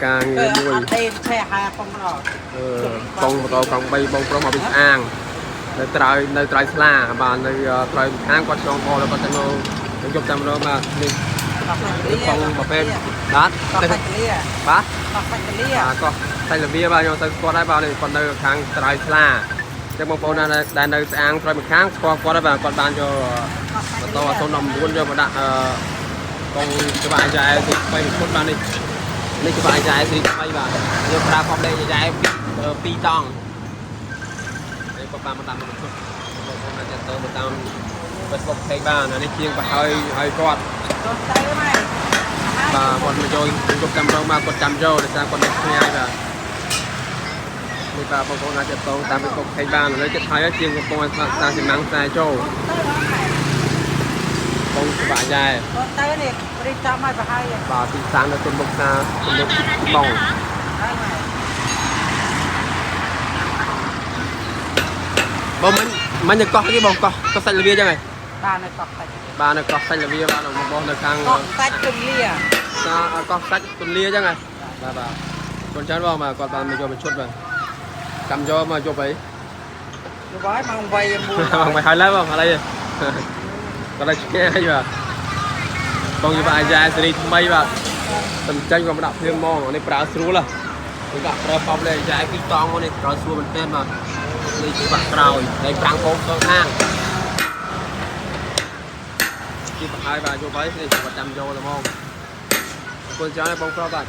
ការងារមួយ អត់ទេឆេះហាកុំដល់ អឺកង់ម៉ូតូកង់3បងប្រុសមកពីស្អាងនៅត្រើយនៅត្រើយស្លាបាទនៅត្រើយខាងគាត់ឆ្លងកលគាត់ទៅនៅយប់តាមរងបាទនេះកង់ប្រភេទបាទ កោះសាច់លា បាទ កោះសាច់លា បាទកោះសាច់លាបាទខ្ញុំទៅស្គាល់ដែរបាទនេះគាត់នៅខាងត្រើយស្លាអញ្ចឹងបងប្អូនណាដែលនៅស្អាងត្រើយម្ខាងស្គាល់គាត់ដែរបាទគាត់បានយកម៉ូតូ019យកមកដាក់អឺកង់ច្បាក់ចែទី3ឈុតបាទនេះនេះច្បាក់ចែទី3បាទយកប្រើផបលេខចែ2តង់នេះគាត់បានមកតាមមួយឈុតបងប្អូនអាចទៅមកតាម Facebook page បានអានេះជាងប្រហើយឲ្យគាត់ ទៅទៅម៉ែ បាទគាត់មកចូលជប់ចាំរងមកគាត់ចាំចូលដោយសារគាត់នៅឆ្ងាយបាទនេះបាទបងប្អូនអាចទៅតាម Facebook page បានឥឡូវចិត្តហើយជាងកំពុងឲ្យស្លាកស៊ីម៉ាំងខ្សែចូល ទៅម៉ែ បងច្បាក់យ៉ែ ទៅនេះរៀបចំឲ្យប្រហើយ បាទទីតាំងនៅទុនមុខសាទុនមុខបង ហើយម៉ែ បងមិញមិញនៅកោះគេបងកោះកោះសាច់លាចឹងហ៎ បាទនៅកោះសាច់ បាទនៅកោះសាច់លាបាទបងប្អូននៅខាង កោះសាច់ជំលា សាកោះសាច់ទលាចឹងហ៎បាទបាទគាត់ច្រើនបងបាទគាត់បានមកយកមួយឈុតបាទចាំយកមកយកអី យល់ហើយម៉ោង8 9 បងមិនហើយឡើយបងឥឡូវគាត់ឲ្យឆ្ងាយបាទបងយបាយ៉ាសេរីថ្មីបាទតំចេញក៏មកដាក់ភ្លាមហ្មងនេះប្រើស្រួលហ៎នេះដាក់ប្រើប៉បលេយ៉ាពីរតង់មកនេះប្រើស្រួលមែនទែនបាទនេះច្បាក់ក្រោយហើយប្រាំងកោសងខាងទីប្រហើយបាទយកហើយនេះគាត់ចាំយកតែហ្មងអរគុណច្រើនបងប្រុសបាទ